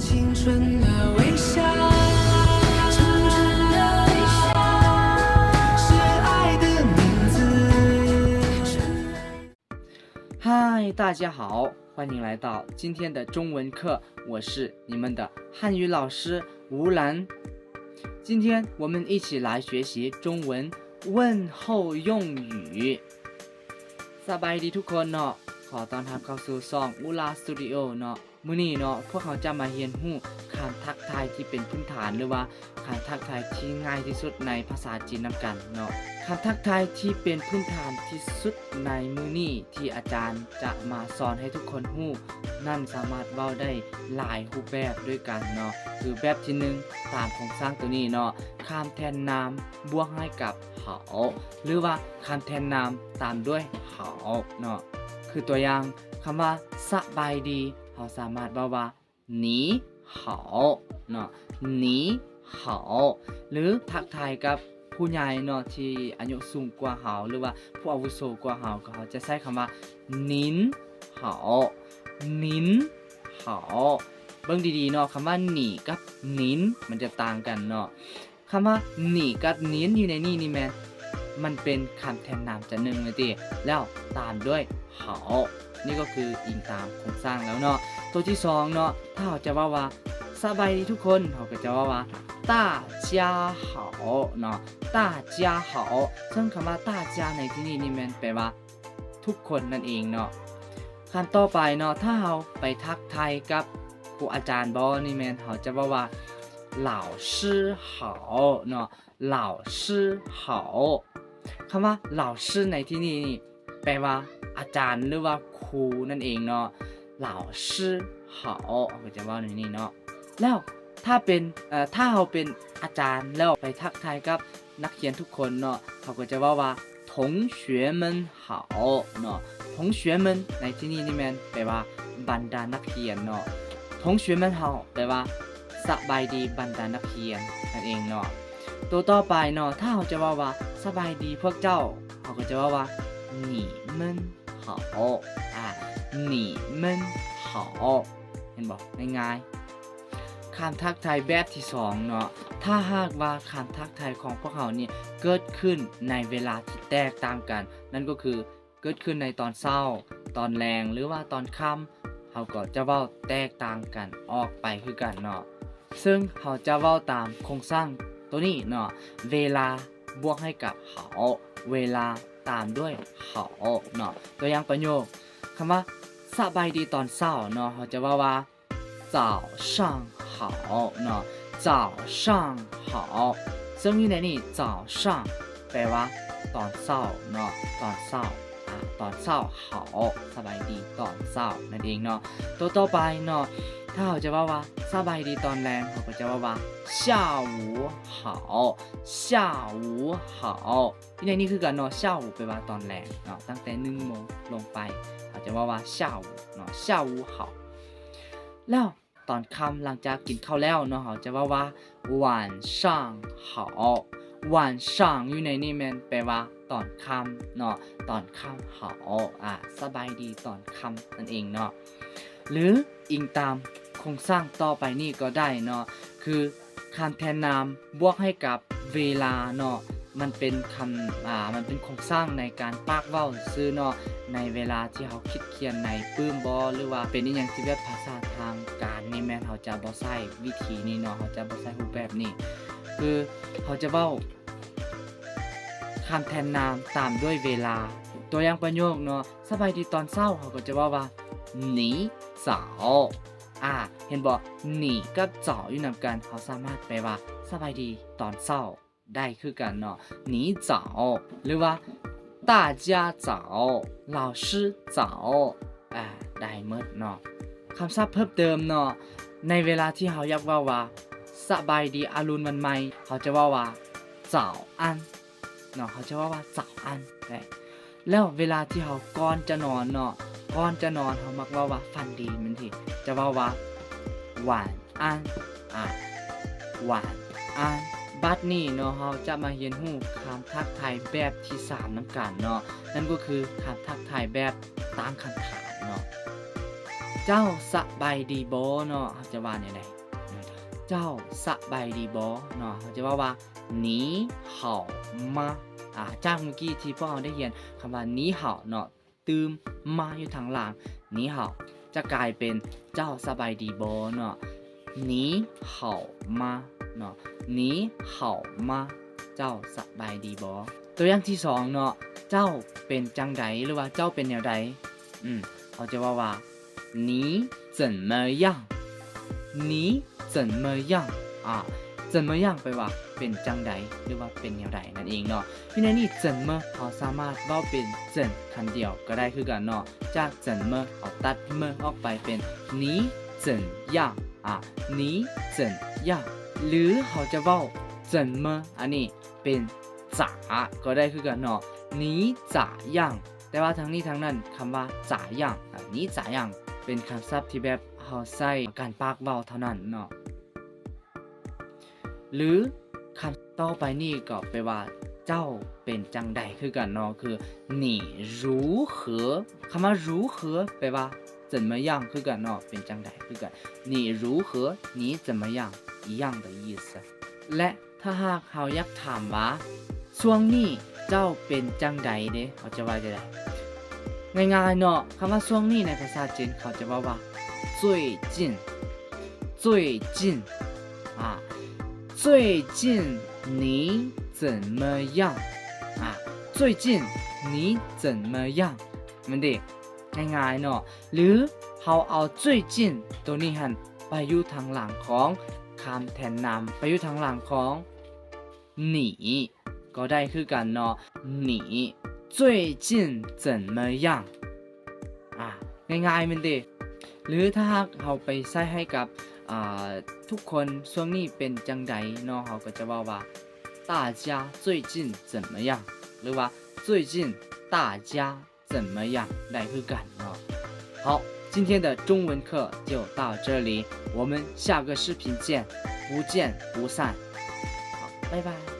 青春的微笑，青春的微笑，是爱的名字。嗨，大家好，欢迎来到今天的中文课，我是你们的汉语老师吴兰。今天我们一起来学习中文问候用语。 ສະບາຍດີທຸກຄົນເນາະ, ຂໍຕ້ອນຮັບເຂົ້າສູ່ຊ່ອງອູລາສະຕູດິໂອເນາະ. ມື້ນີ້ເນາະ ພວກເຮົາຈະມາຮຽນຮູ້ຄຳທັກທາຍທີ່ເປັນພື້ນຖານ ຫຼືວ່າຄຳທັກທາຍທີ່ງ່າຍທີ່ສຸດໃນພາສາຈີນນຳກັນເນາະ. ຄຳທັກທາຍທີ່ເປັນພື້ນຖານທີ່ສຸດໃນມື້ນີ້ທີ່ອາຈານຈະມາສອນໃຫ້ທຸກຄົນຮູ້ນັ້ນ ສາມາດເວົ້າໄດ້ຫຼາຍຮູບແບບດ້ວຍກັນເນາະ. ຄືແບບທີໜຶ່ງ ຕາມໂຄງສ້າງໂຕນີ້ເນາະ, ຄຳແທນນາມບວກໃຫ້ກັບເຮົາ ຫຼືວ່າ ຄຳແທນນາມຕາມດ້ວຍເຮົາເນາະ. ຄືຕົວຢ່າງ ຄຳວ່າສະບາຍດີ ເຮົາສາມາດເວົ້າວ່າ 你好 ເນາະ, 你好 ຫຼືທັກທາຍກັບຜູ້ໃຫຍ່ເນາະ ທີ່ອາຍຸສູງກວ່າເຮົາ ຫຼືວ່າຜູ້ອາວຸໂສກວ່າເຮົາ ກໍເຮົາຈະໃຊ້ຄຳວ່າ 您好 您好. ເບິ່ງດີໆເນາະ, ຄຳວ່າ 你 ກັບ 您 ມັນຈະຕ່າງກັນເນາະ. ຄຳວ່າ 你 ກັບ 您 ຢູ່ໃນນີ້ນີ້ແມ່ນ ມັນເປັນຄຳແທນນາມຈາກໜຶ່ງແມ່ນຕິ ແລ້ວຕາມດ້ວຍ 好. ນີ້ກໍຄືອີງຕາມໂຄງສ້າງແລ້ວເນາະ. ໂຕທີສອງເນາະ, ຖ້າເຮົາຈະເວົ້າວ່າ ສະບາຍດີທຸກຄົນ ເຮົາກໍຈະເວົ້າວ່າ 大家好 ເນາະ, 大家好. ເຊິ່ງຄຳວ່າ 大家 ໃນທີ່ນີ້ນີ້ແມ່ນແປວ່າ ທຸກຄົນນັ້ນເອງເນາະ. ຄຳຕໍ່ໄປເນາະ, ຖ້າເຮົາໄປທັກທາຍກັບຄູອາຈານບໍນີ້ແມ່ນ ເຮົາຈະເວົ້າວ່າ 老师好 ເນາະ, 老师好. ຄຳວ່າ 老师 ໃນທີ່ນີ້ນີ້ ແປວ່າອາຈານ ຫຼືວ່າຄູນັ້ນເອງເນາະ, 老师好 ເຮົາກໍຈະເວົ້າແນວນີ້ເນາະ. ແລ້ວຖ້າເປັນ ເອີ ຖ້າເຮົາເປັນອາຈານແລ້ວໄປທັກທາຍກັບນັກຮຽນທຸກຄົນເນາະ, ເຮົາກໍຈະເວົ້າວ່າ 同学们好 ເນາະ, 同学们 ໃນທີ່ນີ້ນີ້ແມ່ນແປວ່າບັນດານັກຮຽນເນາະ, 同学们好 ແປວ່າສະບາຍດີບັນດານັກຮຽນນັ້ນເອງເນາະ. ໂຕຕໍ່ໄປເນາະ, ຖ້າເຮົາຈະເວົ້າວ່າ ສະບາຍດີພວກເຈົ້າ ເຮົາກໍຈະເວົ້າວ່າ 你们好 ອາ 你们好 ເຫັນບໍ່? ງ່າຍໆ. ຄຳທັກທາຍແບບທີສອງເນາະ, ຖ້າຫາກວ່າຄຳທັກທາຍຂອງພວກເຮົານີ້ເກີດຂຶ້ນໃນເວລາທີ່ແຕກຕ່າງກັນ, ນັ້ນກໍຄືເກີດຂຶ້ນໃນຕອນເຊົ້າ, ຕອນແລງ ຫຼືວ່າຕອນຄ່ຳ, ເຮົາກໍຈະເວົ້າແຕກຕ່າງກັນອອກໄປຄືກັນເນາະ. ເຊິ່ງເຮົາຈະເວົ້າຕາມໂຄງສ້າງໂຕນີ້ເນາະ, ເວລາບວກໃຫ້ກັບເຮົາ, ເວລາຕາມດ້ວຍເຮົາເນາະ. ຕົວຢ່າງປະໂຫຍກ ຄຳວ່າສະບາຍດີຕອນເຊົ້າເນາະ, ເຮົາຈະເວົ້າວ່າ 早上好 ເນາະ, 早上好. ເຊິ່ງຢູ່ໃນນີ້ 早上 ແປວ່າຕອນເຊົ້າເນາະ, ຕອນເຊົ້າ ອາ ຕອນເຊົ້າ, 好 ສະບາຍດີຕອນເຊົ້ານັ້ນເອງເນາະ. ໂຕຕໍ່ໄປເນາະ, ຖ້າເຮົາຈະເວົ້າວ່າສະບາຍດີຕອນແລງ, ເຮົາກໍຈະເວົ້າວ່າ 下午好 下午好. ຢູ່ໃນນີ້ຄືກັນເນາະ, 下午 ແປວ່າຕອນແລງເນາະ, ຕັ້ງແຕ່ໜຶ່ງໂມງລົງໄປ ເຮົາຈະເວົ້າວ່າ 下午 ເນາະ, 下午好. ແລ້ວຕອນຄ່ຳ ຫຼັງຈາກກິນເຂົ້າແລ້ວເນາະ, ເຮົາຈະເວົ້າວ່າ 晚上好 晚上 ຢູ່ໃນນີ້ແມ່ນແປວ່າຕອນຄ່ຳເນາະ, ຕອນຄ່ຳ 好 ອາ ສະບາຍດີຕອນຄ່ຳນັ້ນເອງເນາະ. ຫຼືອີງຕາມໂຄງສ້າງຕໍ່ໄປນີ້ກໍໄດ້ເນາະ, ຄື ຄຳແທນນາມບວກໃຫ້ກັບເວລາເນາະ, ມັນເປັນຄຳ ອາ ມັນເປັນໂຄງສ້າງໃນການປາກເວົ້າຊື່ເນາະ, ໃນເວລາທີ່ເຮົາຄິດຂຽນໃນປຶ້ມບໍ ຫຼືວ່າເປັນອີ່ຫຍັງທີ່ແບບພາສາທາງການນີ້ແມ່ນເຮົາຈະບໍ່ໃຊ້ວິທີນີ້ເນາະ, ເຮົາຈະບໍ່ໃຊ້ຮູບແບບນີ້. ຄືເຮົາຈະເວົ້າຄຳແທນນາມຕາມດ້ວຍເວລາ. ຕົວຢ່າງປະໂຫຍກເນາະ, ສະບາຍດີຕອນເຊົ້າ, ເຮົາກໍຈະເວົ້າວ່າ 你早. ອາ ເຫັນບໍ່? 你 ກັບ 早 ຢູ່ນຳກັນ, ເຮົາສາມາດແປວ່າ ສະບາຍດີຕອນເຊົ້າ ໄດ້ຄືກັນເນາະ, 你早 ຫຼືວ່າ 大家早 老师早 ອາ ໄດ້ໝົດເນາະ. ຄຳສັບເພີ່ມເຕີມເນາະ, ໃນເວລາທີ່ເຮົາຢາກເວົ້າວ່າ ສະບາຍດີອາລຸນວັນໃໝ່, ເຮົາຈະເວົ້າວ່າ 早安 ເນາະ, ເຮົາຈະເວົ້າວ່າ 早安 ແຫຼະ. ແລ້ວເວລາທີ່ເຮົາກ່ອນຈະນອນເນາະ, ກ່ອນຈະນອນເຮົາມັກເວົ້າວ່າ ຝັນດີ ແມ່ນຕິ? ຈະເວົ້າວ່າ 晚安 ອາ 晚安. ບັດນີ້ເນາະ, ເຮົາຈະມາຮຽນຮູ້ຄຳທັກທາຍແບບທີສາມນຳກັນເນາະ, ນັ້ນກໍຄືຄຳທັກທາຍແບບຕັ້ງຄຳຖາມເນາະ. ເຈົ້າສະບາຍດີບໍ່ເນາະ ເຮົາຈະວ່າແນວໃດ? ເຈົ້າສະບາຍດີບໍ່ເນາະ ເຮົາຈະເວົ້າວ່າ 你好吗 ອາ ຈາກມື້ກີ້ທີ່ພວກເຮົາໄດ້ຮຽນຄຳວ່າ 你好 ເນາະ ຕື່ມ 吗 ຢູ່ທາງຫຼັງ 你好 ຈະກາຍເປັນ ເຈົ້າສະບາຍດີບໍ່ເນາະ 你好吗 ເນາະ 你好吗 ເຈົ້າສະບາຍດີບໍ່? ຕົວຢ່າງທີສອງເນາະ ເຈົ້າເປັນຈັ່ງໃດ ຫຼືວ່າເຈົ້າເປັນແນວໃດ? ອືມ ເຮົາຈະເວົ້າວ່າ 你怎么样 你怎么样 ອາ 怎么样 ແປວ່າເປັນຈັ່ງໃດ ຫຼືວ່າເປັນແນວໃດນັ້ນເອງເນາະ. ຢູ່ໃນນີ້ 怎么 ເຮົາສາມາດເວົ້າເປັນ 怎 ຄັນດຽວກໍໄດ້ຄືກັນເນາະ ຈາກ 怎么 ເຮົາຕັດ 么 ອອກໄປເປັນ 你怎样 ອາ 你怎样 ຫຼືເຮົາຈະເວົ້າ 怎么 ອັນນີ້ເປັນ 怎 ກໍໄດ້ຄືກັນເນາະ 你怎样 ແຕ່ວ່າທັງນີ້ທັງນັ້ນ ຄຳວ່າ 怎样 ອາ 你怎样 ເປັນຄຳສັບທີ່ແບບເຮົາໃຊ້ການປາກເວົ້າເທົ່ານັ້ນເນາະ ຫຼືຄຳຕໍ່ໄປນີ້ກໍແປວ່າ ເຈົ້າເປັນຈັ່ງໃດຄືກັນເນາະ ຄື 你如何 ຄຳວ່າ 如何 ແປວ່າ 怎么样 ຄືກັນເນາະ ເປັນຈັ່ງໃດຄືກັນ 你如何 你怎么样 一样的意思 ແລະ ຖ້າຫາກເຮົາຢາກຖາມວ່າ ຊ່ວງນີ້ເຈົ້າເປັນຈັ່ງໃດເດ ເຮົາຈະວ່າຈັ່ງໃດ? ງ່າຍໆເນາະ ຄຳວ່າຊ່ວງນີ້ໃນພາສາຈີນເຂົາຈະເວົ້າວ່າ 最近 最近 ອາ 最近你怎么样 ອາ 最近你怎么样 ແມ່ນເດ ງ່າຍໆເນາະ ຫຼືເຮົາເອົາ 最近 ໂຕນີ້ຫັ້ນໄປຢູ່ທາງຫຼັງຂອງຄຳແທນນາມ ໄປຢູ່ທາງຫຼັງຂອງ 你 ກໍໄດ້ຄືກັນເນາະ 你最近怎么样 ອາ ງ່າຍໆແມ່ນເດ ຫຼືຖ້າຫາກເຮົາໄປໃຊ້ໃຫ້ກັບ ອາ ທຸກຄົນຊ່ວງນີ້ເປັນຈັ່ງໃດເນາະ ເຮົາກໍຈະເວົ້າວ່າ 大家最近怎么样 ຫຼືວ່າ 最近大家 怎么样 ໄດ້ຄືກັນເນາະ. 好，今天的中文课就到这里，我们下个视频见，不见不散。好，拜拜。